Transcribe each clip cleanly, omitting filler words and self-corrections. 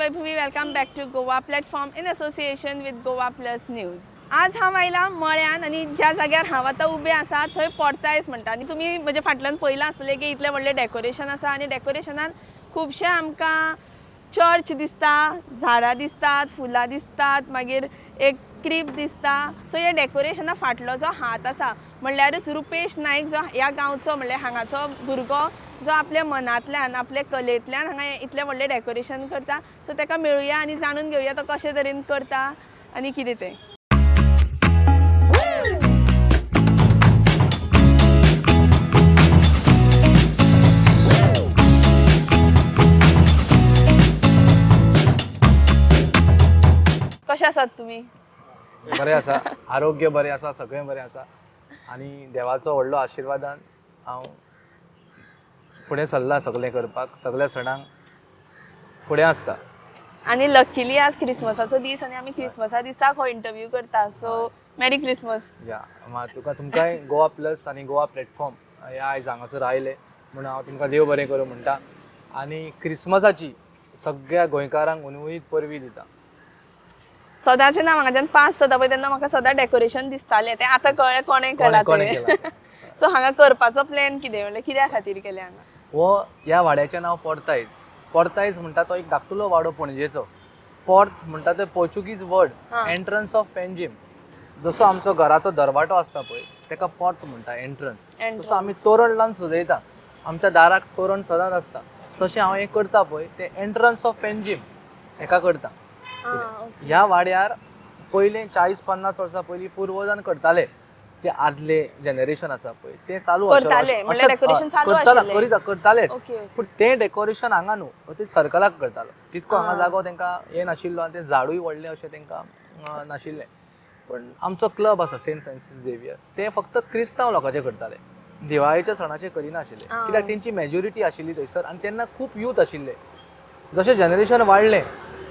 Vaibhavi. Welcome back to Goa platform in association with Goa plus news. आज हांव आयलां मळ्यान आनी ज्या जाग्यार हांव आतां उबें आसा थंय पोर्तायस म्हणटा आनी तुमी म्हज्या फाटल्यान पळयलां आसतलें की इतलें व्हडलें डेकोरेशन आसा आनी डेकोरेशनान खुबशें आमकां चर्च दिसता, झाडां दिसतात, फुलां दिसतात, मागीर एक क्रीब दिसता. सो ह्या डेकोरेशना फाटलो जो हात आसा म्हणल्यारच रुपेश नायक जो ह्या गांवचो म्हणल्यार हांगाचो भुरगो जो आपल्या मनांतल्यान आपल्या कलेंतल्यान हांगा इतलें व्हडलें डेकोरेशन करता. सो ताका मेळुया आनी जाणून घेवया तो कशे तरेन करता आनी कितें तें. कशें आसात तुमी? बरें आसा, आरोग्य बरें आसा, सगळें बरें आसा आनी देवाचो व्हडलो आशिर्वादान हांव फुडें सरलां सगळें करपाक, सगळ्या सणांक फुडें आसता. आनी लकीली आज क्रिसमसाचो दीस आनी आमी क्रिसमसा दिसाक हो इंटरव्यू करता. So merry Christmas. या तुका तुमकांय गोवा प्लस आनी गोवा प्लॅटफॉर्म हे आयज हांगासर आयले म्हूण हांव तुमकां देव बरें करूं म्हणटा आनी क्रिसमसाची सगळ्या गोंयकारांक हुनहुनीत परबीं दिता. सदांचें ना म्हाज्यान पास जाता पळय तेन्ना म्हाका सदां डेकोरेशन दिसतालें, तें आतां कळ्ळें कोणें केलां कोणें तें. केलां तें. सो हांगा करपाचो प्लॅन कितें, म्हणल्यार कित्या खातीर केलें हांगा? हो ह्या वाड्याचें नांव पोर्तायज. पोर्तायज म्हणटा तो एक धाकटुलो वाडो पणजेचो. पोर्त म्हणटा ते Portuguese word, entrance of Panjim. जसो आमचो घराचो दरवाटो आसता पळय तेका पोर्त म्हणटा, एंट्रन्स. तसो आमी तोरण लावन सजयता, आमच्या दाराक तोरण सदांच आसता. तशें हांव हें करता पळय तें एंट्रन्स ऑफ पेंजीम हेका करता. ह्या वाड्यार पयलें 40-50 वर्सां पयलीं पुर्वजान करताले, जे आदले जनरेशन आसा पळय तें चालू करताले, म्हणल्यार डेकोरेशन चालू आशिल्लें. करतालेच. ओके. पूण तें डेकोरेशन हांगा न्हू, तें सर्कलाक करतालो. तितको हांगा जागो तेंकां हें नाशिल्लो आनी तें झाडूय व्हडलें अशें तेंकां नाशिल्लें. पूण आमचो क्लब आसा सेंट फ्रांसीस झेवियर, ते फक्त क्रिस्तांव लोकांचे करताले, दिवाळेच्या सणाचे करिनाशिल्ले. कित्याक तेंची मेजॉरिटी आशिल्ली थंयसर आनी तेन्ना खूब यूथ आशिल्ले. जशें जनरेशन वाडलें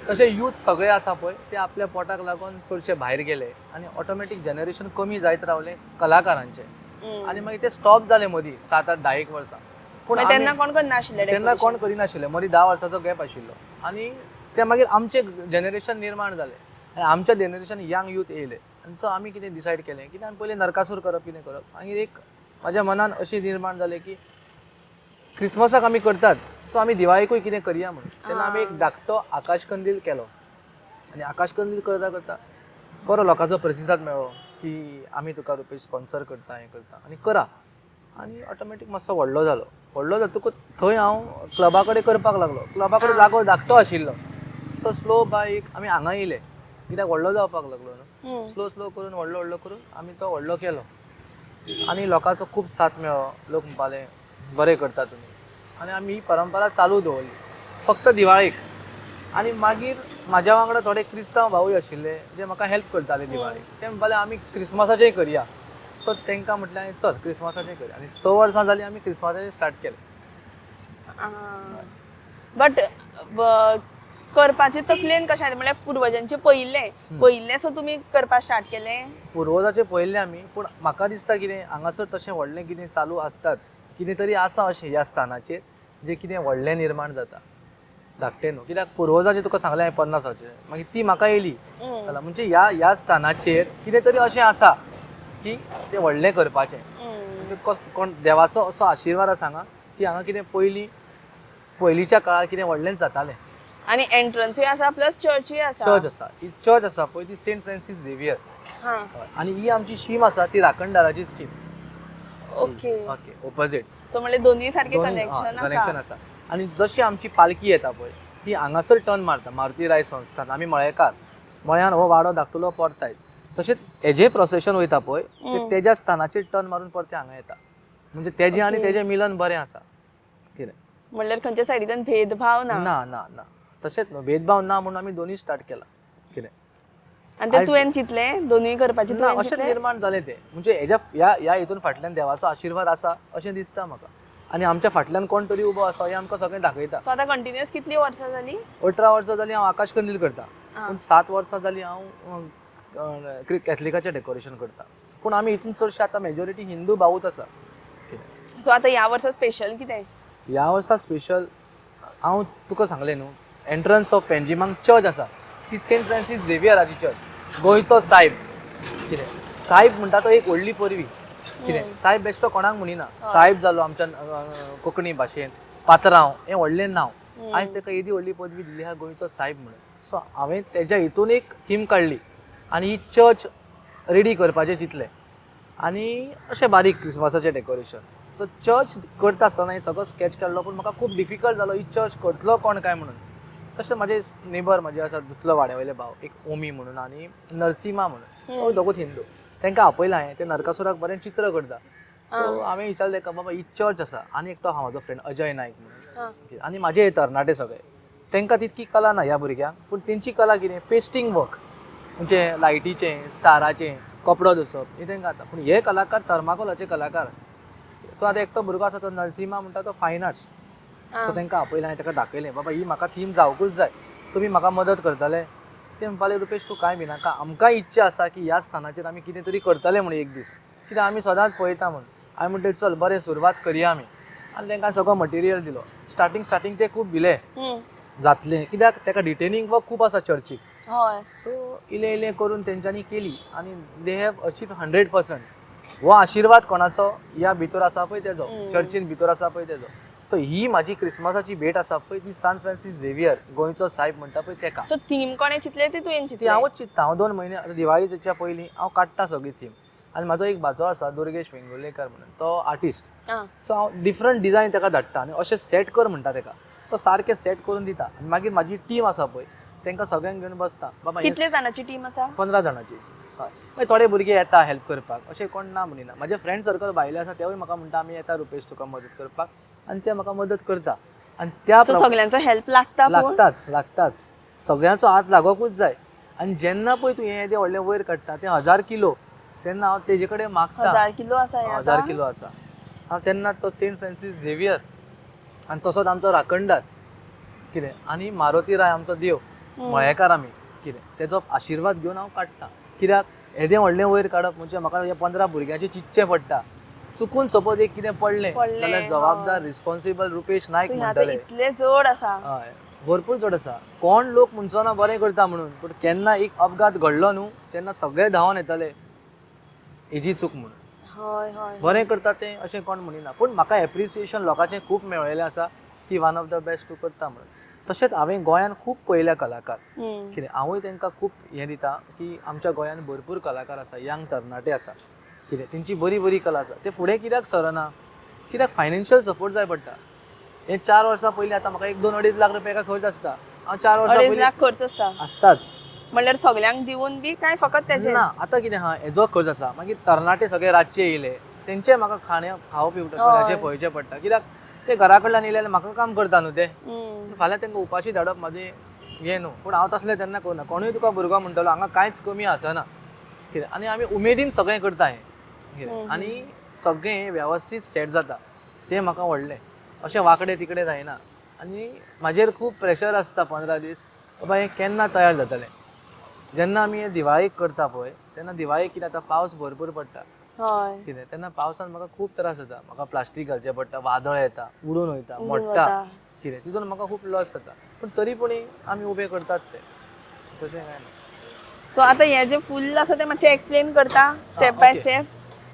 तशें यूथ सगळे आसा पळय ते आपल्या पोटाक लागून चडशे भायर गेले आनी ऑटोमॅटीक जनरेशन कमी जायत रावलें कलाकारांचें आनी मागीर ते स्टॉप जाले मदीं 7-8-10 वर्सां. पूण तेन्ना कोण करनाशिल्लें? तेन्ना कोण करिनाशिल्लें, मदीं 10 वर्सांचो गॅप आशिल्लो आनी ते मागीर आमचें जनरेशन निर्माण जालें आनी आमच्या जनरेशन यंग यूथ येयले आनी सो आमी कितें डिसायड केलें की आमी पयलीं नरकासूर करप, कितें करप. मागीर एक म्हाज्या मनान अशी निर्माण जालें की क्रिसमसाक आमी करतात, सो आमी दिवाळेकूय कितें करया म्हणून. तेन्ना आमी एक धाकटो आकाशकंदील केलो आनी आकाशकंदील करता करता बरो लोकांचो प्रतिसाद मेळ्ळो की आमी तुका रुपेश स्पॉन्सर करता, हें करता आनी करा. आनी ऑटोमॅटीक मातसो व्हडलो जालो. व्हडलो जातकूच थंय हांव क्लबा कडेन करपाक लागलो. क्लबा कडेन जागो धाकटो आशिल्लो, सो स्लो बाय एक आमी हांगा येयले कित्याक व्हडलो जावपाक लागलो न्हू. स्लो स्लो करून व्हडलो व्हडलो करून आमी तो व्हडलो केलो आनी लोकांचो खूब साथ मेळ्ळो. लोक म्हणपाले बरें करता तुमी आनी आमी ही परंपरा चालू दवरली फक्त दिवाळेक. आनी मागीर म्हाज्या वांगडा थोडे क्रिस्तांव भावूय आशिल्ले जे म्हाका हेल्प करताले दिवाळेक. ते म्हणपाले आमी क्रिसमसाचेंय करया. सो तांकां म्हटलें हांवें चल क्रिसमसाचें करया आनी 6 वर्सां जालीं आमी क्रिसमसाचें स्टार्ट केलें. बट करपाचे तकलेन कशें आयलें, म्हणल्यार पुर्वजांचें पयिल्लें पयिल्लें, सो तुमी करपाक स्टार्ट केलें? पुर्वजाचें पळयल्लें आमी, पूण म्हाका दिसता कितें हांगासर तशें व्हडलें कितें चालू आसतात, कितें तरी आसा अशें ह्या स्थानाचेर जें कितें व्हडलें निर्माण जाता, धाकटें न्हू. कित्याक पुर्वजाचें तुका सांगलें हांवें 50 वर्सांचें, मागीर ती म्हाका येयली जाल्यार म्हणजे ह्या ह्या स्थानाचेर कितें तरी अशें आसा की तें व्हडलें करपाचें. म्हणजे कोण देवाचो असो आशिर्वाद आसा हांगा की हांगा कितें पयलीं पयलींच्या काळार कितें व्हडलेंच जातालें. आनी एंट्रन्सूय आसा प्लस चर्चूय आसा. चर्च आसा, ही चर्च आसा पळय ती सेंट फ्रांसीस झेवियर आनी ही आमची शीम आसा ती राखणदाराची शीम. ओके. Okay, opposite. सो म्हणल्यार दोनूय सारके कनेक्शन कनेक्शन आसा. आसा. आनी जशी आमची पालखी येता पळय ती हांगासर टर्न मारता मारुती राय संस्थान. आमी मळेकार, मळ्यान हो वाडो धाकटुलो परतायज. तशेंच हेजें प्रोसेशन वयता पळय ते तेज्या स्थानाचेर टर्न मारून परते हांगा येता. म्हणजे तेजें आनी तेजें मिलन बरें आसा कितें. म्हणल्यार खंयच्या सायडीच्यान भेदभाव ना. ना ना ना, तशेंच न्हू, भेदभाव ना म्हणून आमी दोनूय स्टार्ट केला कितें. आनी ते तुवें चिंतलें दोनूय करपाचें? ना, अशें निर्माण जालें तें. म्हणजे हेज्या ह्या ह्या हितून फाटल्यान देवाचो आशिर्वाद आसा अशें दिसता म्हाका आनी आमच्या फाटल्यान कोण तरी उबो आसा हें आमकां सगळें दाखयता. सो आतां कंटिन्युअस कितली वर्सां जालीं? 18 वर्सां जालीं हांव आकाश कंदील करता, पूण 7 वर्सां जालीं हांव कॅथलिकाचें डेकोरेशन करता. पूण आमी हितून चडशे आतां मेजॉरिटी हिंदू भावूच आसा कितें. सो आतां ह्या वर्सा स्पेशल कितें? ह्या वर्सा स्पेशल हांव तुका सांगलें न्हू, एंट्रन्स ऑफ पेंजिमांक चर्च आसा ती सेंट फ्रांसीस झेवियराची चर्च, गोंयचो सायब. कितें सायब म्हणटा तो एक व्हडली परवी. कितें सायब बेश्टो कोणाक म्हणिना, सायब जालो आमच्या कोंकणी भाशेन पात्रांव हें व्हडलें नांव. आयज ताका येदी व्हडली पदवी दिल्ली आहा गोंयचो सायब म्हणून. सो हांवें तेज्या हितून एक थीम काडली आनी ही चर्च रेडी करपाचें चिंतलें आनी अशें बारीक क्रिसमसाचें डेकोरेशन. सो चर्च करता आसतना हें सगळो स्कॅच काडलो, पूण म्हाका खूब डिफिकल्ट जालो ही चर्च करतलो कोण काय म्हणून. तशें म्हाजे नेबर म्हाजे आसा दुसरो वाड्या वयले भाव एक ओमी म्हणून आनी नरसिंहा म्हणून, हो दोगूच हिंदू. तांकां आपयलां हांवें, ते नरकासुराक बरें चित्र करता. सो हांवें विचारलें ताका, बाबा ही चर्च आसा आनी एकटो आहा म्हाजो फ्रेंड अजय नायक म्हणून आनी म्हाजे हे तरणाटे सगळे, तांकां तितकी कला ना ह्या भुरग्यांक, पूण तेंची कला कितें पेस्टींग वर्क, म्हणजे लायटीचें स्टाराचें कपडो दसप हें तांकां जाता. पूण हे कलाकार थर्माकोलाचे कलाकार. सो आतां एकटो भुरगो आसा तो नरसिंहा म्हणटा, तो फायन आर्ट्स. सो तांकां आपयलें हांवें, ताका दाखयलें, बाबा ही म्हाका थीम जावकूच जाय, तुमी म्हाका मदत करतले. ते म्हणपाले, रुपेश तूं कांय भिनाका, आमकां इच्छा आसा की ह्या स्थानाचेर आमी कितें तरी करतले म्हूण एक दीस, कित्याक आमी सदांच पळयता म्हूण. हांवें म्हणलें चल बरें सुरवात करया आमी. आनी तांकां सगळो मटेरियल दिलो. स्टार्टींग स्टार्टींग ते खूब भिले जातलें, कित्याक ताका डिटेनिंग वर्क खूब आसा चर्चीक. सो इलें इलें करून तेंच्यांनी केली आनी they have achieve 100%. हो आशिर्वाद कोणाचो ह्या भितर आसा पळय तेजो, चर्चीन भितर आसा पळय तेजो. सो ही म्हाजी क्रिसमसाची भेट आसा पळय ती सान फ्रांसीस झेवियर गोंयचो सायब म्हणटा पळय तेका. सो थीम कोणें चिंतलें ती तुवें ती चिंतली? हांवूच चिंत्ता. हांव 2 म्हयने आतां दिवाळीच्या पयलीं हांव काडटा सगळी थीम. आनी म्हाजो एक भाचो आसा दुर्गेश वेंगुर्लेकर म्हणून, तो आर्टिस्ट. सो हांव डिफरंट डिजायन ताका धाडटा आनी अशें सेट कर म्हणटा ताका, तो सारकें सेट करून दिता. आनी मागीर म्हाजी टीम आसा पळय तांकां सगळ्यांक घेवन बसता, बाबा कितले जाणांची टीम आसा? 15 जाणांची. हय, मागीर थोडे भुरगे येता हेल्प करपाक, अशें कोण ना म्हणिना. म्हाजे फ्रेंड सर्कल भायले आसा तेवूय म्हाका म्हणटा आमी येता रुपेश तुका मदत करपाक, आनी ते म्हाका मदत करता. आनी त्या सो सगळ्यांचो हेल्प लागता पूण? लागताच लागताच, सगळ्यांचो हात लागोकूच जाय. आनी जेन्ना पळय तूं हें येदें व्हडलें वयर काडटा तें 1000 किलो, तेन्ना हांव तेजे कडेन मागता. 1000 किलो आसा हें? 1000 किलो आसा. हांव तेन्ना तो सेंट फ्रांसीस झेवियर आनी तसोच आमचो राखणदार कितें आनी मारुती राय आमचो देव मळेकार आमी कितें तेजो आशिर्वाद घेवन हांव काडटा. कित्याक येदें व्हडलें वयर काडप म्हणजे म्हाका ह्या 15 भुरग्यांचें चिंतचें पडटा. चुकून सपोज एक कितें पडलें जाल्यार जबाबदार रिस्पॉन्सिबल रुपेश नायक म्हणटले. इतलें जड आसा. हय, भरपूर चड आसा. कोण लोक म्हणचो ना बरें करता म्हणून, पूण केन्ना एक अपघात घडलो न्हू तेन्ना सगळे धांवन येतले हेजी चूक म्हणून. हय हय, बरें करता तें अशें कोण म्हणिना, पूण म्हाका एप्रिसिएशन लोकांचें खूब मेळिल्लें आसा की वन ऑफ the best तूं करता म्हणून. तशेंच हांवें गोंयांत खूब पळयल्या कलाकार. कितें हांवूय तांकां खूब हें दिता की आमच्या गोंयांत भरपूर कलाकार आसा, यंग तरणाटे आसा, कितें तेंची बरी बरी कला आसा, ते फुडें कित्याक सरना, कित्याक फायनान्शियल सपोर्ट जाय पडटा. हे 4 वर्सां पयलीं आतां म्हाका 1-2 अडेज लाख रुपया एका खर्च आसता. हांव 4 वर्सां अडेज लाख खर्च आसता आसताच. म्हणल्यार सगळ्यांक दिवन बी काय फकत तेजे? ना, आतां कितें आहा हेजो खर्च आसा. मागीर तरणाटे सगळे रातचे येयले तेंचे म्हाका खाणें खावप पिवपाचें पळोवचें पडटा, कित्याक ते घरा कडल्यान येयले जाल्यार म्हाका काम करता न्हू ते. फाल्यां तांकां उपाशी धाडप म्हाजें हें न्हू, पूण हांव तसलें तेन्ना करना. कोणूय तुका भुरगो म्हणटलो हांगा कांयच कमी आसना कितें, आनी आमी उमेदीन सगळें करता हें कितें, आनी सगळें वेवस्थीत सेट जाता तें म्हाका व्हडलें, अशें वांकडें तिकडें जायना. आनी म्हाजेर खूब प्रेशर आसता 15 दीस, बाबा हें केन्ना तयार जातलें. जेन्ना आमी हें दिवाळेक करता पळय तेन्ना दिवाळेक कितें आतां पावस भरपूर पडटा कितें, तेन्ना पावसान म्हाका खूब त्रास जाता. म्हाका प्लास्टीक घालचें पडटा, वादळ येता, उडून वयता, मोडटा कितें, तितून म्हाका खूब लॉस जाता. पूण तरी पूण आमी उबे करतात ते, तशें कांय ना. सो आतां हें जें फुल्ल आसा तें मातशें एक्सप्लेन करता स्टेप बाय स्टेप?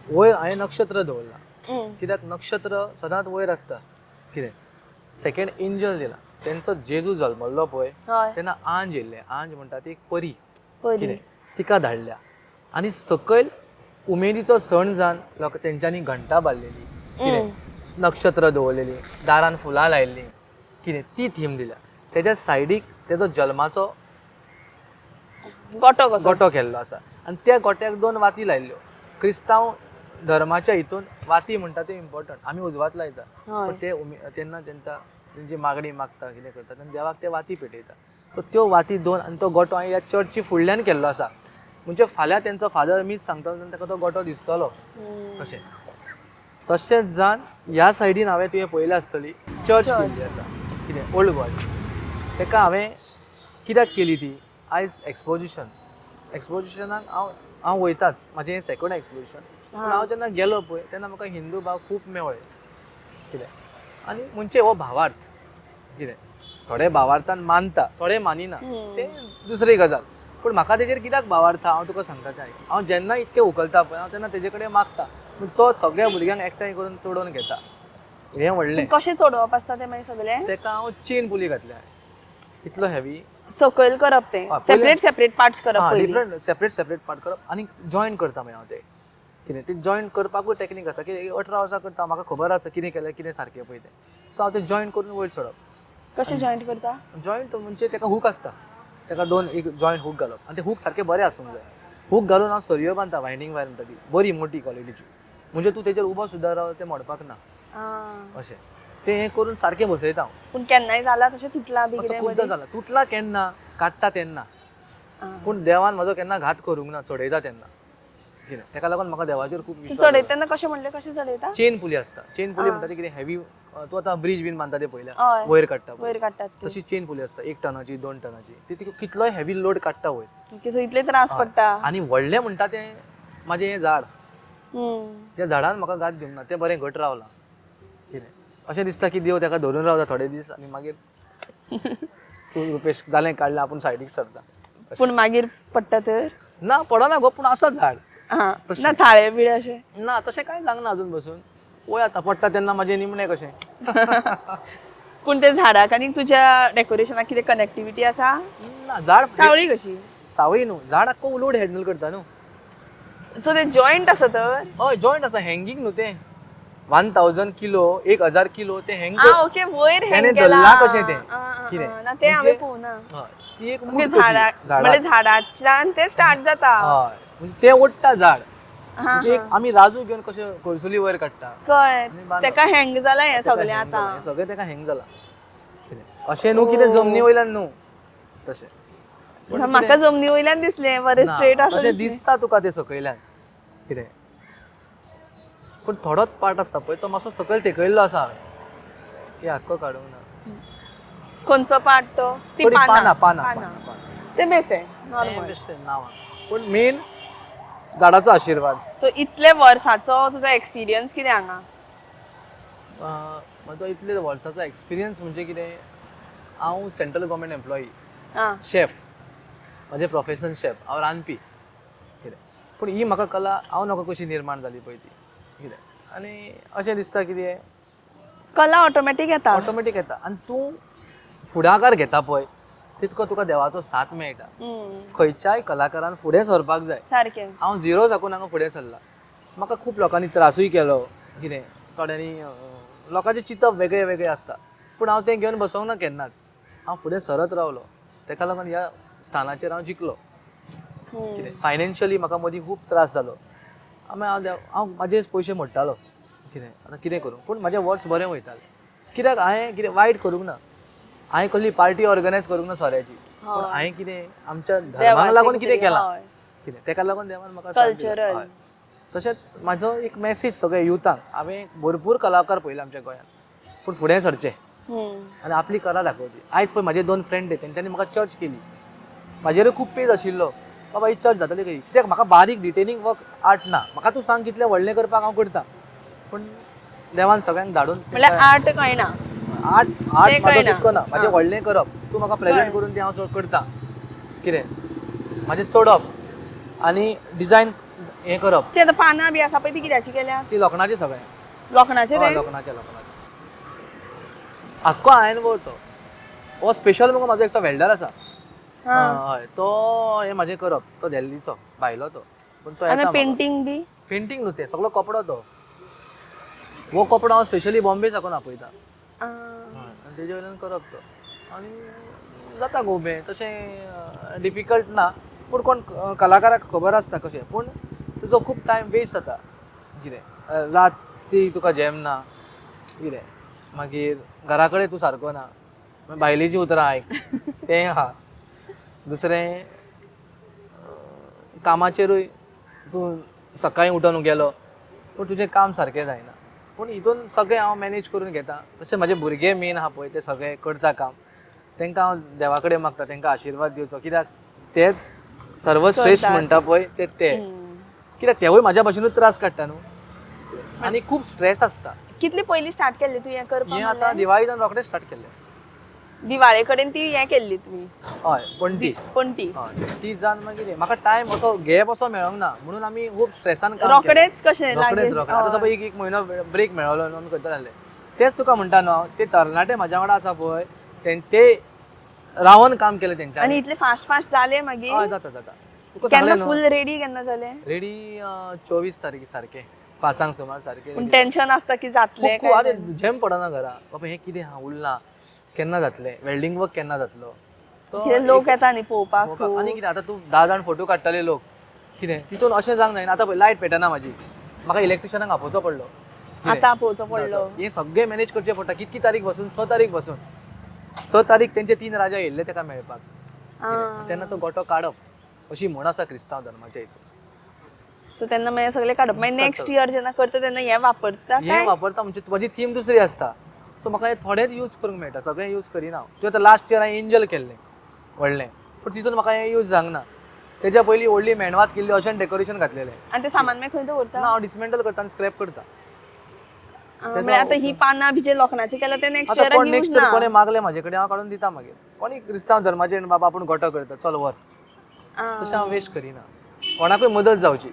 वयर हांवें नक्षत्र दवरलां, कित्याक नक्षत्र सदांच वयर आसता कितें. सेकेंड एंजल दिला, तेंचो जेजू जल्मल्लो पळय तेन्ना आंज येयल्लें, आंज म्हणटा ती एक परी कितें, तिका धाडल्या. आनी सकयल उमेदीचो सण जावन लोक तेंच्यांनी घंटा बांदलेली कितें, नक्षत्र दवरलेली, दारान फुलां लायिल्लीं कितें, ती थीम दिल्या. तेज्या सायडीक तेजो जल्माचो गोटो कसो गोटो केल्लो आसा आनी त्या गोट्याक 2 वाती लायिल्ल्यो. क्रिस्तांव धर्माच्या हितून वाती म्हणटा ते इम्पॉर्टंट, आमी उजवात लायता, पण ते तेन्ना तेंची मागणी मागता कितें करता तेन्ना देवाक ते वाती पेटयता. सो त्यो वाती 2 आनी तो गोटो हांवें ह्या चर्ची फुडल्यान केल्लो आसा, म्हणजे फाल्यां तेंचो फादर मीस सांगता तेन्ना ताका तो गोटो दिसतलो. तशें तशेंच जावन ह्या सायडीन हांवें तुवें पळयल्या आसतली चर्च केल्ली आसा कितें ओल्ड गोवाची. ताका हांवें कित्याक केली ती, आयज एक्सपोजिशन, एक्सपोजिशनाक हांव वयताच, म्हाजें हें सेकंड एक्सपोजिशन. पूण हांव जेन्ना गेलो पळय तेन्ना म्हाका हिंदू भाव खूब मेवळे कितें, आनी म्हणजे हो भावार्थ कितें. थोडे भावार्थान मानता, थोडे मानिना, ते दुसरी गजाल. पूण म्हाका तेजेर कित्याक भावार्थ हांव तुका सांगता तें आयक. हांव जेन्ना इतकें उखलता पळय, हांव तेन्ना तेजे कडेन मागता, पूण तो सगळ्या भुरग्यांक एकठांय करून चडोवन घेता. हें व्हडलें. कशें चडोवप आसता तें मागीर सगळें? तेका हांव चेन पुली घातल्या, इतलो हेवी. सकयल करप तें? हय, सेपरेट सेपरेट पार्ट्स करप पयलीं? डिफरंट सेपरेट सेपरेट पार्ट करप आनी जॉईन करता मागीर हांव ते. कितें ते जॉईन करपाकूय टॅक्नीक आसा की 18 वर्सां करता, म्हाका खबर आसा कितें केलें कितें सारकें पळय तें. सो हांव तें जॉईन करून वयर चडप. कशें जॉईंट करता? जॉईंट म्हणजे तेका हूक आसता, तेका दोन एक जॉईंट हूक घालप आनी ते हूक सारके बरे आसूंक जाय. हूक घालून हांव सरयो बांदता, वायंडींग वायर म्हणटा ती बरी मोटी क्वॉलिटीची, म्हणजे तूं तेजेर उबो सुद्दां राव तें मोडपाक ना. अशें तें हें करून सारकें बसयता हांव. पूण केन्नाय जाला तशें तुटलां बी असो कितें? खूबदां जाला. तुटला केन्ना काडटा तेन्ना, पूण देवान म्हजो केन्ना घात करूंक ना चडयता तेन्ना. कितें तेका लागून म्हाका देवाचेर खूब विश्वास. चडयता तेन्ना कशें म्हणलें, कशें चडयता? चेन पुली आसता. चेन पुली म्हणटा ती कितें हेवी, तूं आतां ब्रिज बीन बांदता ते पळयल्या, वयर काडटा पळय. वयर काडटात ती. तशी चेन पुली आसता, 1 टनाची 2 टनाची, ती तुका कितलोय हेवी लोड काडटा वयर. ओके, सो इतले त्रास पडटा. आनी व्हडलें म्हणटा तें म्हाजें हें झाड. त्या झाडान म्हाका घात दिवंक ना, तें बरें घट रावलां. कितें अशें दिसता की देव तेका धरून रावता थोडे दीस आनी मागीर तूं रुपेश जालें काडलें, आपूण सायडीक सरता. पूण मागीर पडटा तर? ना, पडना गो, पूण आसा झाड. हा ना, थाळे बिळे अशें? ना, तशें कांय जावंक ना अजून बसून. पळय आतां पडटा तेन्ना म्हाजें निमणें कशें. पूण ते झाडाक आनी तुज्या डेकोरेशनाक कितें कनेक्टिविटी आसा? ना, झाड सावळी कशी? सावळी न्हू, झाड आख्खो लोड हँडल करता न्हू. सो ते जॉयंट आसा तर? हय, जॉयंट आसा, हँगींग न्हू तें. 1000 किलो, 1000 किलो ते हँग. आ ओके, वयर तेणें हँग केला. धरलां कशें तें? कितें? ना, तें हांवें म्हणजे- पळोवना. हय, ती एक ओके, मूठ कशी झाडा झाडाक. म्हणजे झाडाच्यान ते स्टार्ट जाता. हय, म्हणजे तें ओडटा झाड. म्हणजे एक आमी राजू घेवन कशें कोळसुली वयर काडटा. कळ्ळें, तेका हँग जाला हें सगळें तेका hang आतां. जाला, हें सगळें तेका हँग जाला. कितें अशें न्हू कितें जमनी वयल्यान न्हू तशें. पूण ना, म्हाका जमनी वयल्यान दिसलें बरें ना, स्ट्रेट आसा. तशें दिसता तुका तें सकयल्यान कितें, पूण थोडोच पार्ट आसता पळय तो मातसो सकयल तेकयल्लो आसा हांवें, की आख्खो काडूंक ना. खंयचो पार्ट तो? ती थोडी पानां? पानां पानां पानां पानां. ते बेस्ट आहे तें नॉर्मल. बेश्टें नांव, पूण मेन झाडाचो आशिर्वाद. सो इतले वर्साचो तुजो एक्सपिरियन्स कितें हांगा? म्हजो इतले वर्साचो एक्सपिरियन्स म्हणजे कितें, हांव सेंट्रल गव्हर्मेंट एम्प्लॉई, शेफ, म्हजें प्रोफेशन शेफ, हांव रांदपी कितें. पूण ही म्हाका कला हांव नाका कशी निर्माण जाली पळय ती कितें, आनी अशें दिसता कितें कला ऑटोमॅटीक येता. ऑटोमॅटीक येता आनी तूं फुडाकार घेता पळय तितको तुका देवाचो साथ मेळटा. खंयच्याय कलाकारान फुडें सरपाक जाय. सारकें. हांव झिरो साकून हांगा फुडें सरला. म्हाका खूब लोकांनी त्रासूय केलो कितें, थोड्यांनी लोकांचें चिंतप वेगळें वेगळें आसता, पूण हांव तें घेवन बसोंक ना केन्नाच. हांव फुडें सरत रावलो, तेका लागून ह्या स्थानाचेर हांव जिखलो. कितें फायनान्शियली म्हाका मदीं खूब त्रास जालो, मागीर हांव हांव म्हाजेच पयशे मोडटालो कितें आतां कितें करूं, पूण म्हाजें वर्स बरें वयतालें कित्याक हांवें कितें वायट करूंक ना, हांवें कसली पार्टी ऑर्गनायज करूंक ना सोऱ्याची, पूण हांवें कितें आमच्या धर्माक लागून कितें केलां कितें, तेका लागून देवान म्हाका साथ दिली. कल्चरल. हय. तशेंच म्हाजो एक मॅसेज सगळ्या युथांक, हांवें भरपूर कलाकार पळयले आमच्या गोंयांत, पूण फुडें सरचें आनी आपली कला दाखोवची. आयज पळय म्हाजे 2 फ्रेंड तेंच्यांनी म्हाका चर्च केली, म्हाजेरूय खूब पेज आशिल्लो बाबा ही चर्च जातली खंय, कित्याक म्हाका बारीक डिटेलिंग वर्क आर्ट ना, म्हाका तूं सांग कितलें व्हडलें करपाक हांव करता, पूण देवान सगळ्यांक धाडून म्हणल्यार आर्ट कळना. आर्ट आर्ट तें म्हाजो कळना. तितको ना, म्हाजें व्हडलें करप तूं म्हाका प्रेजेंट करून तें हांव चड करता कितें, म्हाजें चडप आनी डिजायन हें करप. ती आतां पानां बी आसा पळय ती कित्याची केल्या? ती लोखणाची सगळें. लोखणाचे हय, ते? लोखणाचें लोखणाचें आख्खो हांवें वो तो हो स्पेशल मुगो म्हाजो एकटो वेल्डर आसा. हय, तो हें म्हाजें करप, तो दिल्लीचो भायलो तो, पूण तो आनी येता. पेंटींग बी? पेंटींग न्हू तें सगळो कपडो तो, हो कपडो हांव स्पेशली बॉम्बे साकून आपयता. आनी तेजे वयल्यान करप तो आनी जाता गोबे. तशें डिफिकल्ट ना, पूण कोण कलाकाराक खबर आसता कशें, पूण तुजो खूब टायम वेस्ट जाता कितें, राती तुका जेमना कितें, मागीर घरा कडेन तूं सारको ना, मागीर बायलेचीं उतरां आयक तें आहा. दुसरें कामाचेरूय तूं सकाळीं उठोन गेलो पूण तुजें काम सारकें जायना, पूण हितून सगळें हांव मॅनेज करून घेता. तशें म्हाजे भुरगे मेन आहा पळय ते सगळे करता काम, तांकां हांव देवा कडेन मागता तांकां आशिर्वाद दिवचो, कित्याक ते सर्वश्रेश्ठ म्हणटा पळय ते ते, कित्याक तेवूय म्हाज्या भाशेनूच त्रास काडटा न्हू, आनी खूब स्ट्रेस आसता. कितली पयलीं स्टार्ट केल्ली तूं हें करपाक? हें आतां दिवाळी जावन रोखडें स्टार्ट केल्लें. दिवाळे कडेन ती हें केल्ली तुमी? हय, पणटी. पणटी. हय, ती जावन मागीर हें. म्हाका टायम असो गॅप असो मेळोंक ना म्हणून आमी खूब स्ट्रेसान काम केलें. रोखडेच कशें रोखडेच. लागीं. रोखडेच. आतां सपोज एक एक म्हयनो ब्रेक मेळ्ळो न्हू, आमी करता जालें. तेच तुका म्हणटा न्हू हांव, ते तरणाटे म्हाज्या वांगडा आसा पळय, ते रावन काम केलें तेंच्यांनी. आनी इतले फास्ट फास्ट जाले मागीर? हय, जाता जाता. तुका केन्ना सांगलें न्हू. फुल रेडी केन्ना जाले? रेडी 24 तारीख सारकें 5 सांक सुमार सारकें पूण ready. Tension आसता की जातलें खूब खूब काय? आरे, झेम पडना घरा. बाबा, हें कितें आहा उरलां, केन्ना जातलें वेल्डिंग वर्क, केन्ना जातलो तो. कितें लोक येता न्ही पळोवपाक खूब. आनी कितें, आतां तूं 10 जाण फोटो काडटले लोक, कितें तितून अशें जावंक जायना. आतां पळय, लायट पेटना म्हाजी, म्हाका इलेक्ट्रिशनाक आपोवचो पडलो, कितें? आतां आपोवचो पडलो. हें सगळें मॅनेज करचें पडटा. कितकी तारीख बसून, 6 तारीख बसून, 6 तारीख तेंचे तीन राजा येयल्ले तेका मेळपाक. कितें? तेन्ना तो गोटो काडप अशी म्हण आसा क्रिस्तांव धर्माच्या हितून. सो तेन्ना मागीर सगळें काडप, मागीर नेक्स्ट इयर जेन्ना करता तेन्ना हें वापरता हें काय? वापरता म्हणजे म्हजी थीम दुसरी आसता. सो म्हाका हें थोडेंच यूज करूंक मेळटा, सगळें यूज करिना हांव. तुवें आतां लास्ट इयर हांवें एंजल केल्लें व्हडलें, पूण तितून म्हाका हें यूज जावंक ना. तेज्या पयलीं व्हडली मेणवात केल्ली, अशें डेकोरेशन घातलेलें. आनी ते सामान मागीर खंय दवरता? ना, हांव डिसमेंटल करता आनी स्क्रॅप करता. म्हळ्यार आतां ही पानां बी जे लोखणाचें केलां तें नेक्स्ट आतां इयराक कोण यूज नेक्स्ट इयर ना? कोणें मागलें म्हाजे कडेन, हांव काडून दिता मागीर. कोणी क्रिस्तांव धर्माचे बाबा आपूण गोटो करता, चल व्हर. तशें हांव वेस्ट करिना, कोणाकूय मदत जावची.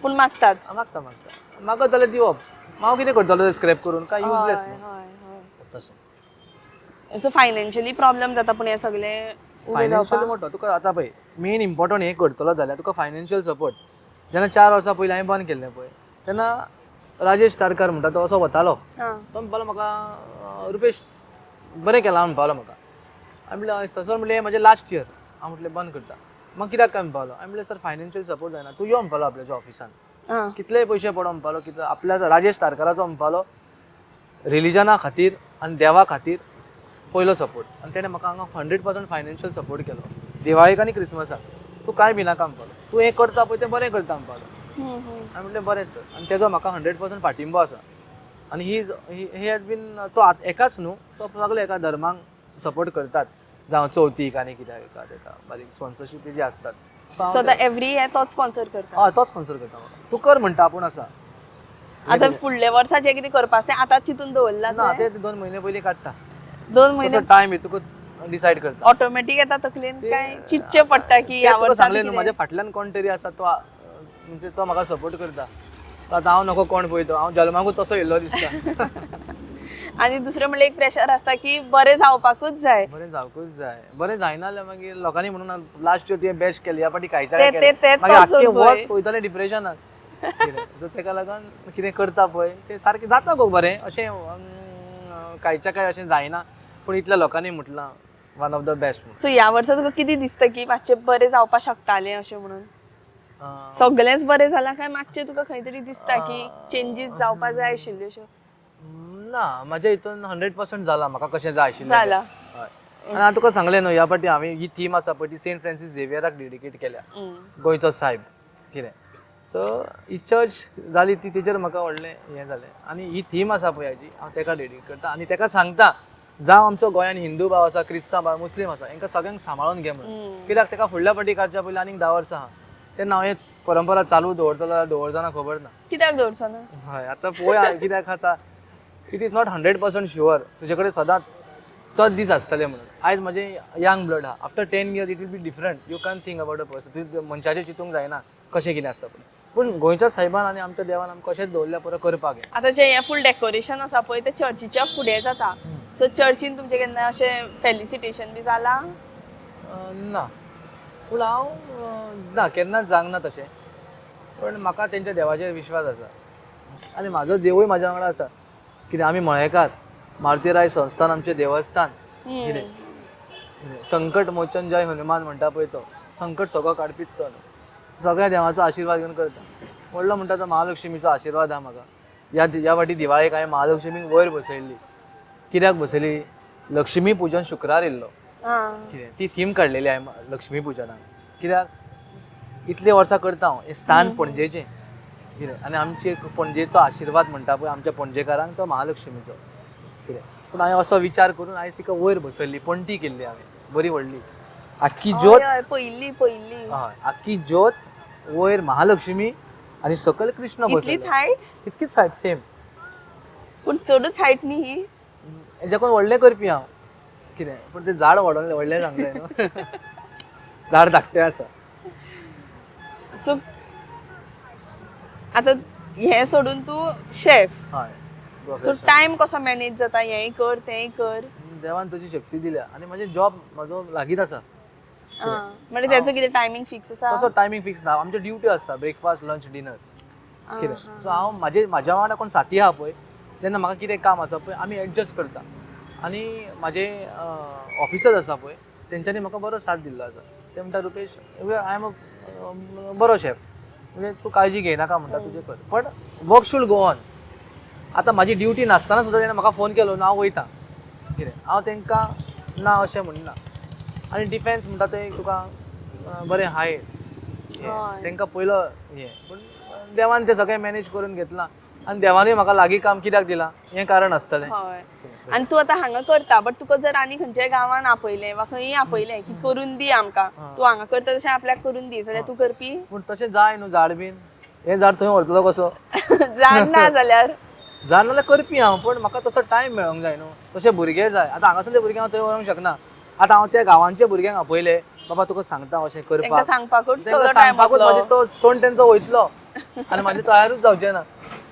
पूण मागतात? हांव मागता मागता. मागत जाल्यार दिवप. हांव कितें करतलो स्क्रॅप करून? काय युजलेस न्हू. हय हय तशें. सो फायनान्शियली प्रॉब्लेम जाता, पूण हें सगळें उबें फायनान्शियल जावपाक. मोठो तुका आतां पळय, मेन इम्पॉर्टंट हें करतलो जाल्यार तुका फायनान्शियल सपोर्ट. जेन्ना 4 वर्सां पयलीं हांवें बंद केल्लें पळय, तेन्ना राजेश तारकार म्हणटा तो असो वतालो. तो म्हणपालो म्हाका, "रुपेश, बरें केलां," म्हणपालो म्हाका. हांवें म्हणलें, "हय सर." सर म्हणलें, "हें म्हजें लास्ट इयर." हांव म्हटलें, "बंद करता." "मागीर कित्याक काय?" म्हणपालो. हांवें म्हणलें, "सर, फायनान्शियल सपोर्ट जायना." "तूं यो," म्हणपालो, "आपल्याच्या ऑफिसान. कितलेय पयशे पडो," म्हणपालो, "कितलो आपल्या राजेश तारकाराचो," म्हणपालो, "रिलिजना खातीर आनी देवा खातीर पयलो सपोर्ट." आनी तेणें म्हाका हांगा 100% फायनान्शियल सपोर्ट केलो दिवाळेक आनी क्रिसमसाक. "तूं कांय भिनाका," म्हणपालो, "तूं हें करता पळय तें बरें करता," म्हणपालो. हांवें म्हटलें, "बरें सर." आनी तेजो म्हाका 100% पाठिंबो आसा. आनी he he has been तो एकाच न्हू, तो सगळे एका धर्माक सपोर्ट करतात, जावं चवथीक आनी कित्याक एका तेका बारीक स्पॉन्सरशीप जी आसतात. So हांव सो आतां एवरी हें तोच स्पॉन्सर करता? हय, तोच स्पॉन्सर करता म्हाका. "तूं कर," म्हणटा, "आपूण आसा." आतां फुडल्या वर्सा जें कितें करपा आसा तें आतां चिंतून दवरलां? ना, ते 2 म्हयने पयलीं काडटा. 2 म्हयने? तसो टायम येतकूच डिसायड करता. ऑटोमॅटीक येता तकलेन काय चिंतचें पडटा की ते ह्या तुका वर्सा? सांगलें न्हू, म्हाज्या फाटल्यान कोण तरी आसा तो, म्हणजे तो म्हाका सपोर्ट करता. तो आतां हांव नको कोण पळय तो, हांव जल्माकूच तसो येयल्लो दिसता. आनी दुसरें म्हणल्यार एक प्रेशर आसता की बरें जावपाकूच जाय. बरें जावकूच जाय. बरें जायना जाल्यार मागीर लोकांनी म्हणून लास्ट इयर तुवें बेस्ट केली, ह्या फाटी कांयच्या ते मागीर तोच आख्खें पळय. वर्स वयतलें डिप्रेशनान. सो तेका लागून कितें करता पळय तें सारकें जाता गो बरें. अशें कांयच्या कांय अशें जायना, पूण इतल्या लोकांनी म्हटलां वन ऑफ the best म्हणून. सो ह्या वर्सा तुका कितें दिसता की मातशें बरें जावपाक शकतालें अशें म्हणून? सगळेंच बरें जालां काय मातशें तुका खंय तरी दिसता की चेंजीस जावपाक जाय आशिल्ल्यो अश्यो? ना, म्हाज्या हितून 100% जाला म्हाका कशें जाय आशिल्लें तें. जाला. हय, आनी हांव तुका सांगलें न्हू, ह्या फाटी हांवें ही थीम आसा पळय ती सेंट फ्रांसीस झेवियराक डेडिकेट केल्या, गोंयचो सायब कितें. सो ही चर्च जाली ती तेजेर म्हाका व्हडलें हें जालें. आनी ही थीम आसा पळय हाजी, हांव तेका डेडिकेट करता आनी तेका सांगता, जावं आमचो गोंयान हिंदू भाव आसा, क्रिस्तांव भाव, मुस्लीम आसा, हेंकां सगळ्यांक सांबाळून घे म्हणून. कित्याक तेका फुडल्या फाटी काडच्या पयलीं आनीक 10 वर्सां आहा, तेन्ना हांव हे परंपरा चालू दवरतलो जाल्यार दवरचो ना खबर ना. कित्याक दवरचो ना? हय, आतां पळोवया कित्याक आसा. It is not 100% sure तुजे कडेन सदांच तोच दीस आसतले म्हणून. आयज म्हजें यंग ब्लड आहा, after 10 years it will be different. You can think about a person. तुवें मनशाचें चिंतूंक जायना कशें कितें आसता. पूण गोंयच्या सायबान आनी आमच्या देवान आमकां अशेंच दवरल्या पुरो करपाक हें. आतां जें हें फूल डेकोरेशन आसा पळय तें चर्चीच्या फुडें जाता. सो चर्चीन तुमचें केन्ना अशें फेलिसिटेशन बी जालां? ना, पूण हांव ना, केन्नाच जावंक ना तशें. पूण म्हाका तेंच्या देवाचेर विश्वास आसा आनी म्हाजो देवूय म्हाज्या वांगडा आसा. कितें, आमी मळेकार, मारुतीराय संस्थान आमचें देवस्थान. कितें संकट मोचन जय हनुमान म्हणटा पळय, तो संकट सगळो काडपीत तो न्हू. सगळ्या देवाचो आशिर्वाद घेवन करता. व्हडलो म्हणटा तो महालक्ष्मीचो आशिर्वाद आहा म्हाका. ह्या ह्या फाटी दिवाळेक हांवें महालक्ष्मीक वयर बसयल्ली. कित्याक बसयली? लक्ष्मी पुजन शुक्रार येयल्लो. कितें ती थीम काडलेली हांवें लक्ष्मी पुजनाक. कित्याक इतले वर्सां करता हांव हें स्थान पणजेचें. कितें आनी आमचे एक पणजेचो आशिर्वाद म्हणटा पळय आमच्या पणजेकारांक, तो महालक्ष्मीचो. कितें पूण हांवें असो विचार करून आयज तिका वयर बसयल्ली, पणटी केल्ली हांवें बरी व्हडली आख्खी ज्योत. हय हय, पयल्ली पयल्ली. हय, आख्खी ज्योत, वयर महालक्ष्मी आनी सकयल कृष्ण इतलीच बसयलो. हायट? तितकीच हायट, सेम. पूण चडूच हायट न्ही ही. हेज्याकून व्हडलें करपी हांव. कितें पूण तें झाड व्हडलें व्हडलें सांगलें न्हू. झाड धाकटें आसा. सो आतां हें सोडून तूं शेफ. हय. So profession. Time कसो मॅनेज जाता, हेंय कर तेंय कर? देवान तशी शक्ती दिल्या आनी म्हाजे जॉब म्हाजो लागींच आसा. म्हणजे त्याचो कितें टायमींग फिक्स आसा? तसो टायमींग फिक्स ना, आमच्यो ड्युट्यो आसता, ब्रेकफास्ट, लंच, डिनर कितें. सो हांव म्हाजे म्हाज्या वांगडा कोण साथी आहा पळय, जेन्ना म्हाका कितें काम आसा पळय आमी एडजस्ट करता. आनी म्हाजे ऑफिसर्स आसा पळय तेंच्यांनी म्हाका बरो साथ दिल्लो आसा. ते म्हणटा, रुपेश, I am a बरो शेफ, म्हणजे तूं काळजी घेयनाका म्हणटा, तुजें कर, पण वर्क should go on. आतां म्हाजी ड्युटी नासतना सुद्दां तेणें म्हाका फोन केलो न्हू, हांव वयता कितें, हांव तांकां ना अशें म्हणना. आनी डिफेन्स म्हणटा तें तुका बरें हाय तांकां पयलो हें, पूण देवान तें सगळें मॅनेज करून घेतलां आनी देवानूय म्हाका लागीं काम कित्याक दिलां हें कारण आसतलें. हय, आनी तूं आतां हांगा करता, बट तुका जर आनी खंयच्याय गांवान आपयलें वा खंयी आपयलें की करून दी आमकां, तूं हांगा करता तशें आपल्याक करून दी, जाल्यार तूं करपी? पूण तशें जाय न्हू झाड बीन, हें झाड थंय व्हरतलो कसो? झाड ना जाल्यार? झाड नाल्यार करपी हांव, पूण म्हाका तसो टायम मेळोंक जाय न्हू, तशे भुरगे जाय. आतां हांगासरले भुरगे हांव थंय व्हरूंक शकना. आतां हांव त्या गांवांच्या भुरग्यांक आपयले, बाबा तुका सांगता अशें तांकां करपाक, सांगपाकूच तांकां सगळो टायम सांगपाकूच म्हाजे तो सण तेंचो वयतलो आनी म्हाजें तयारूच जावचें ना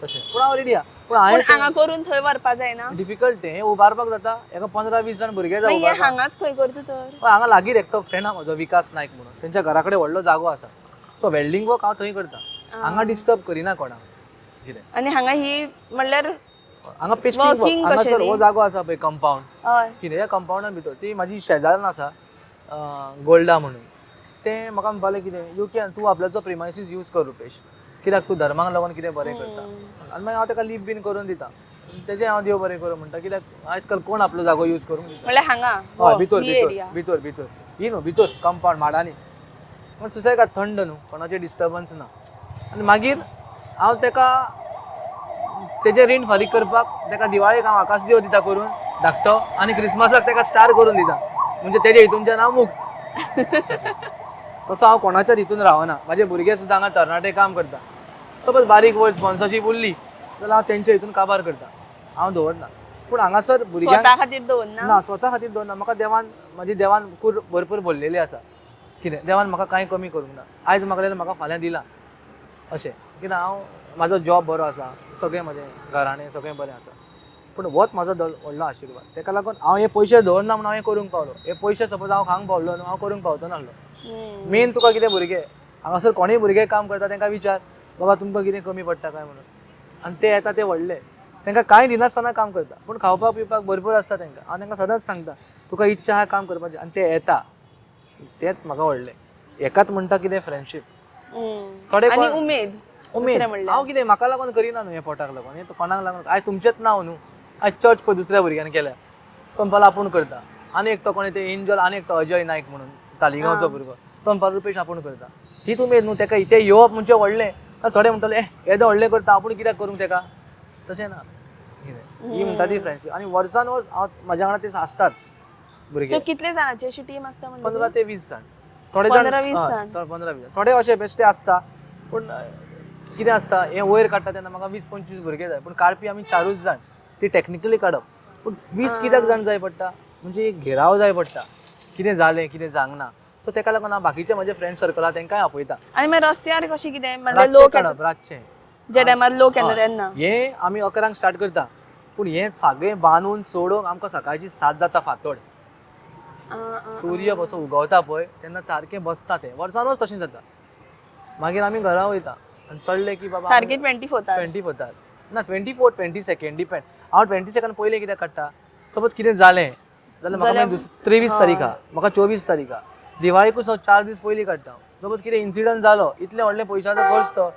तशें. पूण हांव रेडी आहा. पूण पूण हांवें हांगा करून थंय व्हरपा जायना? डिफिकल्ट तें, हें उबारपाक जाता हेका 15-20 जाण भुरगे जाय मागीर हें उबारपाक. हांगाच खंय करता तर? हय, हांगा लागीं एकटो फ्रेंड आहा म्हजो विकास नायक म्हणून, तेंच्या घरा कडेन व्हडलो जागो आसा. सो वेल्डींग वर्क हांव थंय करता, हांगा डिस्टर्ब करिना कोणाक कितें. आनी हांगा ही म्हणल्यार हांगा पेस्टिंग वर्क Working कशें हांगासर न्ही? हो जागो आसा पळय कंपावंड हय कितें, ह्या कंपावंडा भितर ती म्हाजी शेजाऱ्यान आसा गोल्डा म्हणून, तें म्हाका म्हणपालें कितें, you can, तूं आपल्याचो प्रिमायसीस यूज कर रुपेश, कित्याक तूं धर्माक लागून कितें बरें करता. आनी मागीर हांव ताका लीप बीन करून दिता, तेजें हांव देव बरें करूं म्हणटा, कित्याक आयज काल कोण आपलो जागो यूज करूंक दिता? म्हणल्यार हांगा हय, भितर ही भितर एरिया भितर भितर ही न्हू, भितर कंपावंड माडांनी, पूण सुसेगाद थंड न्हू, कोणाचें डिस्टर्बन्स ना. आनी मागीर हांव ताका तेजें रीण फारीक करपाक ताका दिवाळेक हांव आकाश दिवो दिता करून धाकटो, आनी क्रिसमसाक ताका स्टार करून दिता, म्हणजे तेजे हितूनच्यान हांव मुक्त. तसो हांव कोणाच्याच हितून रावना. म्हाजे भुरगे सुद्दां हांगा तरणाटे काम करता, सपोज बारीक वयर स्पॉन्सरशीप उरली जाल्यार हांव तेंच्या हितून काबार करता, हांव दवरना. पूण हांगासर भुरग्यांक स्वता खातीर दवरना? ना, स्वता खातीर दवरना. म्हाका देवान, म्हाजी देवान कूर भरपूर भरलेली आसा कितें, देवान म्हाका कांय कमी करूंक ना. आयज मागलें म्हाका फाल्यां दिलां अशें कित्याक, हांव म्हाजो जॉब बरो आसा, सगळें म्हजें घराणें सगळें बरें आसा, पूण होच म्हाजो व्हडलो आशिर्वाद. ताका लागून हांव हे पयशे दवरना म्हणून हांव हें करूंक पावलो. हे पयशे सपोज हांव खावंक पावलो न्हू, हांव करूंक पावचो नासलो. मेन तुका कितें, भुरगे हांगासर कोणूय भुरगे काम करता तांकां विचार, बाबा तुमकां कितें कमी पडटा काय म्हणून, आनी ते येता ते व्हडले, तांकां कांय दिनासतना काम करता, पूण खावपाक पिवपाक भरपूर आसता तांकां. हांव तांकां सदांच सांगता, तुका इच्छा आहा काम करपाची, आनी ते येता, तेंच म्हाका व्हडलें. एकाच म्हणटा कितें फ्रेंडशीप, थोडे आनी कोण- उमेद. उमेद. दुसरें म्हणल्यार हांव कितें म्हाका लागून करिना न्हू, हें पोटाक लागून, हें कोणाक लागून. आयज तुमचेंच नांव न्हू, आयज चर्च पळय दुसऱ्या भुरग्यान केल्या, तो म्हणपालो आपूण करता. आनी एकटो कोण ते एंजल, आनी एकटो अजय नायक म्हणून तालिगांवचो भुरगो, तो म्हणपालो रुपेश आपूण करता. तीच उमेद न्हू ताका, ते येवप म्हणजे व्हडलें. थोडे म्हणटले ए येदो व्हडलें करता, आपूण कित्याक करूंक ताका, तशें ना कितें. ही म्हणटा ती फ्रेंडशीप, आनी वर्सान वर्स हांव म्हाज्या वांगडा ते आसतात भुरगे. सो कितले जाणांची अशी टीम आसता म्हणजे? 15 ते 20 जाण. थोडे जाण 15-20 हय, जाण. 15-20 जाण. थोडे अशे बेश्टे आसता, पूण कितें आसता, हें वयर काडटा तेन्ना म्हाका 20-25 भुरगे जाय, पूण काडपी आमी 4 जाण, ती टॅक्निकली काडप. पूण 20 कित्याक जाण जाय पडटा, म्हणजे एक घेराव जाय पडटा, कितें जालें कितें जावंक ना. सो ताका लागून हांव बाकीचे म्हजे फ्रेंड सर्कल आहा तांकांय आपयता. आनी मागीर रस्त्यार कशें कितें म्हणल्यार रातचें लोक काडप, रातचें ज्या टायमार लोक येता तेन्ना हें आमी 11 स्टार्ट करता, पूण हें सगळें बांदून चडोवंक आमकां सकाळची 7 जाता फांतोड. सूर्य कसो उगवता पळय तेन्ना सारकें बसता तें, वर्सान वर्स तशें जाता. मागीर आमी घरा वयता आनी चडले की बाबा सारकें 24 24 ना, 24 22 डिपेंड. हांव 22 पयलें कित्याक काडटा, सपोज कितें जालें जाल्यार म्हाका मागीर 23 तारीख आहा, म्हाका 24 तारीख आहा, दिवाळीकूच हांव 4 दीस पयलीं काडटा. सपोज कितें इन्सिडंट जालो, इतले व्हडले पयशांचो खर्च तो,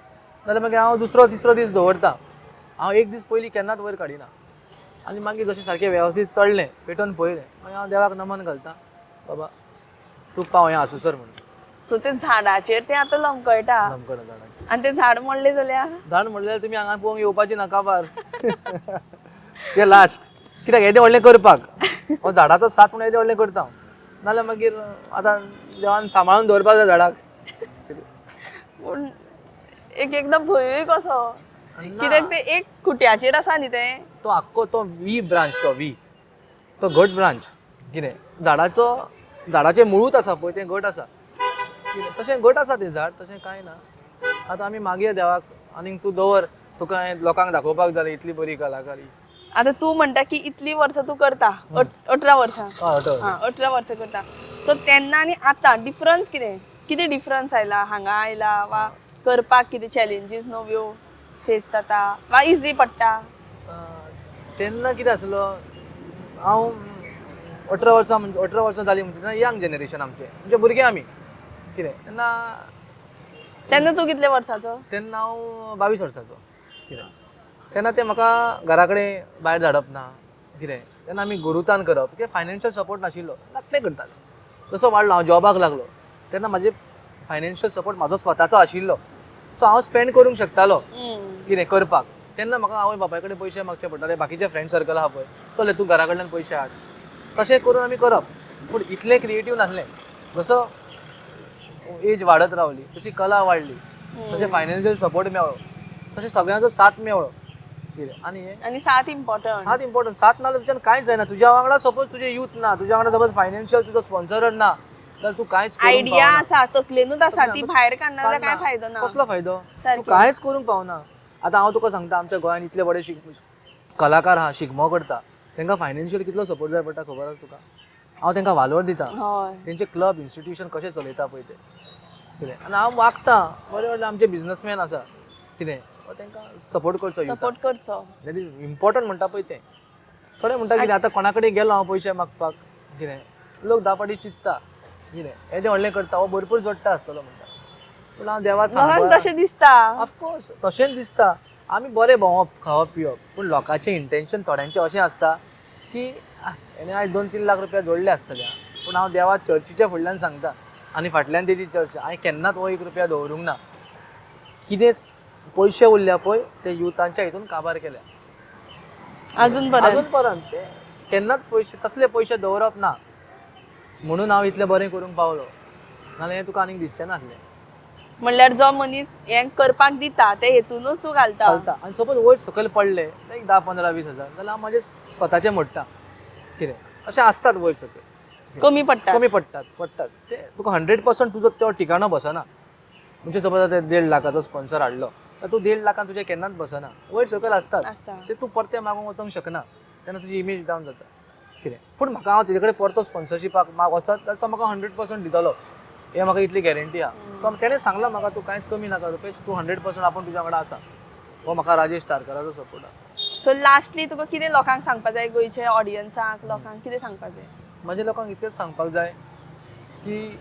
जाल्यार मागीर हांव दुसरो तिसरो दीस दवरता. हांव एक दीस पयलीं केन्नाच वयर काडिना. आनी मागीर जशें सारकें वेवस्थीत चडलें, पेटोवन पळयलें, मागीर हांव देवाक नमन घालता, बाबा तूं पाव हें आसूं सर म्हणून. सो ते झाडाचेर ते आतां लमकळटा? लमकळटा झाडाचेर. आनी ते झाड मोडलें जाल्यार? झाड म्हणल्यार तुमी हांगा पळोवंक येवपाची नाका बार, ते लास्ट, कित्याक येदें व्हडलें करपाक हो झाडाचो साथ म्हणून येदें व्हडलें करता हांव, नाल्यार मागीर आतां देवान सांबाळून दवरपाक जाय झाडाक. पूण एक एकदां भंयूय कसो, कित्याक ते एक खुट्याचेर आसा न्ही तें. तो आख्खो तो वी ब्रांच, तो वी तो घट ब्रांच, कितें झाडाचो झाडाचें मुळूच आसा पळय तें घट आसा कितें तशें घट आसा तें झाड, तशें कांय ना. आतां आमी मागया देवाक आनीक तूं दवर, तुका हें लोकांक दाखोवपाक जालें इतली बरी कलाकारी. आतां तूं म्हणटा की इतली वर्सां तूं करता, 18 वर्सां. हय, 18. हां, 18 वर्सां करता. सो तेन्ना आनी आतां डिफरन्स कितें, कितें डिफरन्स आयला, हांगा आयला वा करपाक कितें चॅलेंजीस नव्यो फेस जाता वा इजी पडटा? तेन्ना कितें आसलो, हांव 18 वर्सां म्हणजे 18 वर्सां जालीं म्हणजे तेन्ना यंग जनरेशन आमचें, म्हणजे भुरगे आमी कितें तेन्ना. तेन्ना तूं कितले वर्साचो? तेन्ना हांव 22 वर्साचो कितें. तेन्ना ते म्हाका घरा कडेन भायर धाडप ना कितें, तेन्ना आमी गुरुतान करप कित्याक फायनान्शियल सपोर्ट नाशिल्लो, धाकटें करताले. जसो वाडलो हांव जॉबाक लागलो तेन्ना म्हाजे फायनान्शियल सपोर्ट म्हाजो स्वताचो आशिल्लो, सो हांव स्पेंड करूंक शकतालो कितें करपाक. तेन्ना म्हाका आवय बापाय कडेन पयशे मागचे पडटाले, बाकीचे फ्रेंड सर्कल आहा पळय, चल तूं घरा कडल्यान पयशे हाड, तशें करून आमी करप. पूण इतलें क्रिएटीव नासलें. जसो एज वाडत रावली तशी कला वाडली, तशें फायनान्शियल सपोर्ट मेळ्ळो, तशें सगळ्यांचो साथ मेळ्ळो कितें. आनी हें आनी साथ इम्पॉर्टंट. साथ इम्पॉर्टंट. साथ ना तुज्यान कांयच जायना. तुज्या वांगडा सपोज तुजें यूथ ना, तुज्या वांगडा सपोज फायनान्शियल तुजो स्पॉन्सर ना जाल्यार तूं कांयच करूंक आयडिया पावना. आसा, तकलेनूच आसा, ती भायर काडना जाल्यार काय फायदो ना. कसलो फायदो? तूं सारकें. कांयच करूंक पावना. आतां हांव तुका सांगता, आमच्या गोंयांत इतले बरे कलाकार आहा, शिगमो करता, तांकां फायनान्शियल कितलो सपोर्ट जाय पडटा खबर आसा तुका? हांव तांकां वालोर दिता, तेंचे क्लब इन्स्टिट्यूशन कशें चलयता पळय ते कितें. आनी हांव वागता बरें व्हडले आमचे बिजनसमॅन आसा कितें, तांकां सपोर्ट करचो. सपोर्ट करचो, that is important म्हणटा पळय तें. थोडे म्हणटा कितें आतां कोणा कडेन गेलो हांव पयशे मागपाक कितें, लोक धा फावटी चिंत्ता कितें येदें व्हडलें करता हो भरपूर जोडटा आसतलो म्हणटा, पूण हांव देवा लोकांक तशें दिसता. ऑफकोर्स तशेंच दिसता. आमी बरें भोंवप खावप पिवप, पूण लोकांचें इंटेन्शन थोड्यांचें अशें आसता की हेणें आयज 2-3 लाख रुपया जोडले आसतले. पूण हांव देवा चर्चीच्या फुडल्यान सांगता आनी फाटल्यान तेजी चर्च, हांवें केन्नाच हो 1 रुपया दवरूंक ना. कितें पयशे उरल्या पळय ते युथांच्या हितून काबार केल्या अजून पर्यंत, अजून पर्यंत ते केन्नाच पयशे तसले पयशे दवरप ना, म्हणून हांव इतलें बरें करूंक पावलो, नाजाल्यार हें तुका आनीक दिसचें नासलें. म्हणल्यार जो मनीस हें करपाक दिता ते हेतूनच तूं घालता. घालता. आनी सपोज वयर सकयल पडले एक 10-15-20 हजार जाल्यार हांव म्हाजें स्वताचें मोडटा कितें, अशें आसतात वयर सकयल कमी पडटा, कमी पडटात पडटात ते तुका 100% तुजो तो ठिकाणो बसना. म्हणजे सपोज आतां 1.5 लाखाचो स्पॉन्सर हाडलो तर तूं 1.5 लाखान तुजें केन्नाच बसना, वयर सकयल आसतात ते, तूं परते मागूंक वचोंक शकना, तेन्ना तुजी इमेज डावन जाता कितें. पूण म्हाका हांव तेजे कडेन परतो स्पॉन्सरशिपाक वचत जाल्यार तो म्हाका 100% दितलो, हें म्हाका इतली गॅरंटी आहा. तो तेणें सांगलां म्हाका तूं कांयच कमी नाका रुपेश, तूं 100% आपूण तुज्या वांगडा आसा. हो म्हाका राजेश तारकराचो सपोर्ट आहा. सो लास्टली तुका कितें लोकांक सांगपाक जाय, गोंयचे ऑडियन्साक लोकांक कितें सांगपाक जाय? म्हज्या लोकांक इतलेंच सांगपाक जाय की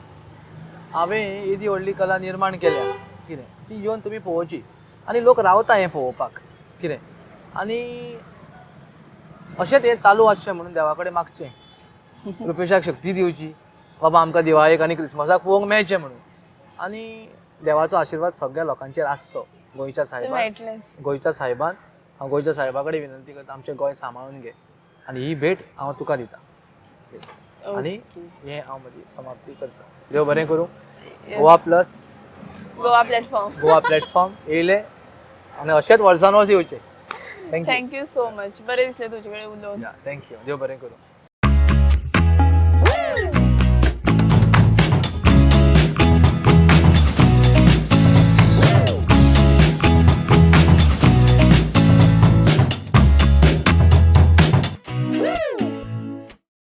हांवें येदी व्हडली कला निर्माण केल्या कितें, ती येवन तुमी पळोवची आनी लोक रावता हें पळोवपाक कितें, आनी अशेंच हें चालू आसचें म्हणून देवा कडेन मागचें, रुपेशाक शक्ती दिवची बाबा आमकां दिवाळेक आनी क्रिसमसाक पळोवंक मेळचें म्हणून, आनी देवाचो आशिर्वाद सगळ्या लोकांचेर आसचो. गोंयच्या सायबान, गोंयच्या सायबान हांव गोंयच्या सायबा कडेन विनंती करता, आमचें गोंय सांबाळून घे आनी ही भेट हांव तुका दिता आनी हें हांव म्हजी समाप्ती करता. देव बरें करूं. Goa plus Goa platform, Goa platform येयले आनी अशेंच वर्सान वर्स येवचें. Thank you, thank you so much. बरें दिसलें तुजे कडेन उलोवन. Thank you. देव बरें करूं.